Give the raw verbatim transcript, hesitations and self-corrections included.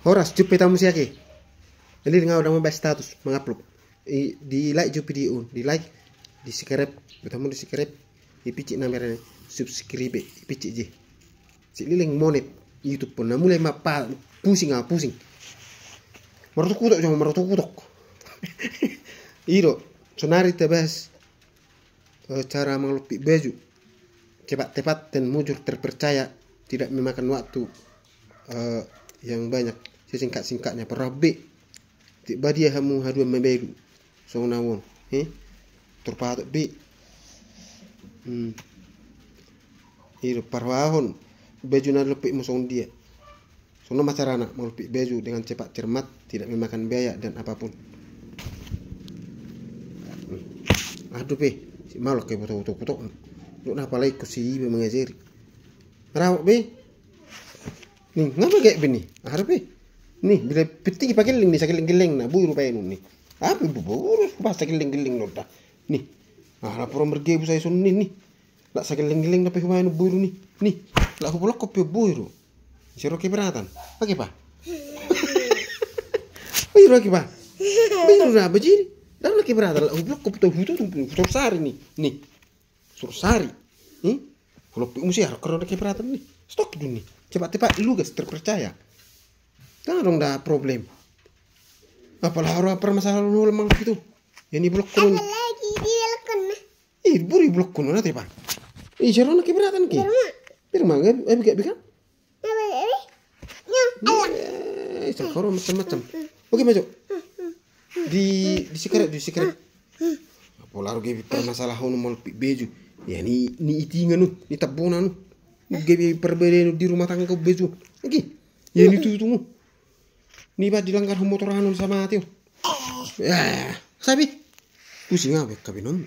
Horas, jumpa tamu siake. Jadi ngau dama ba status mangupload. I, di like jumpa di un, di like, di subscribe, tamu di subscribe, di picit na merah subscribe, di picit je. Si leleng monet YouTube pun na mulai ma pa pusing ah pusing. Marotok kutok jong marotok kutok. Ido sonari tabahas eh, cara mangalompit baju cepat tepat dan mujur terpercaya, tidak memakan waktu eh, yang banyak, sesingkat-singkatnya. Parrohahon be, tek badia hamu haduan mabalu songon au on, he? Tor patok be. Hmm. Ido parrohahon baju na lompit mu songon dia. Songon ma carana mangalompit baju dengan cepat, cermat, tidak memakan biaya dan apapun. Aduh pe, si malok ke buto buto buto. Duk na apalai ko si iba mangajari. Rawa be. Ni, ngapa gak be ni? Aduh pe. Ni, bila penting pagelling ni, sagelling-gelling na buru baenu ni. Apa buru pas sagelling-gelling nonda. Ni. Ah, lapor merge bu saya sunni ni. Lak sagelling-gelling na pe hubaen boru ni. Ni, lak hubolok pe boru. Sero keberatan. Oke pa. Boru oke pa. Boru na bajiri. Lak keberatan lak hubolok pe tu hutu tu hutu sari ni. Ni. Sur sari. Ni. Kalau pe musi harus karena keberatan ni. Stok dun ni. Cepat tepat lugas terpercaya. Kan dong da problem. Apalagi orang permasalahan lu lemang gitu. Yang di blok kurun. Apalagi di blok kurun. Ih, buru i blok kono na tepa. Ih, sero na keberatan ke. Berma. Berma, gabe gabe kan? Eh, sangkoro macam-macam. Oke, maju. Di di sigaret, di sigaret. Pola ro gabe permasalahan mangalompit baju. Ya ni ni itingan nu, ni tabonan nu. Gabe perbedaan di rumah tangga baju. Oke. Ya ni tutumu. Ni ba dilanggar motor anu sama tio. Ya, sabi. Pusing apa kabinon?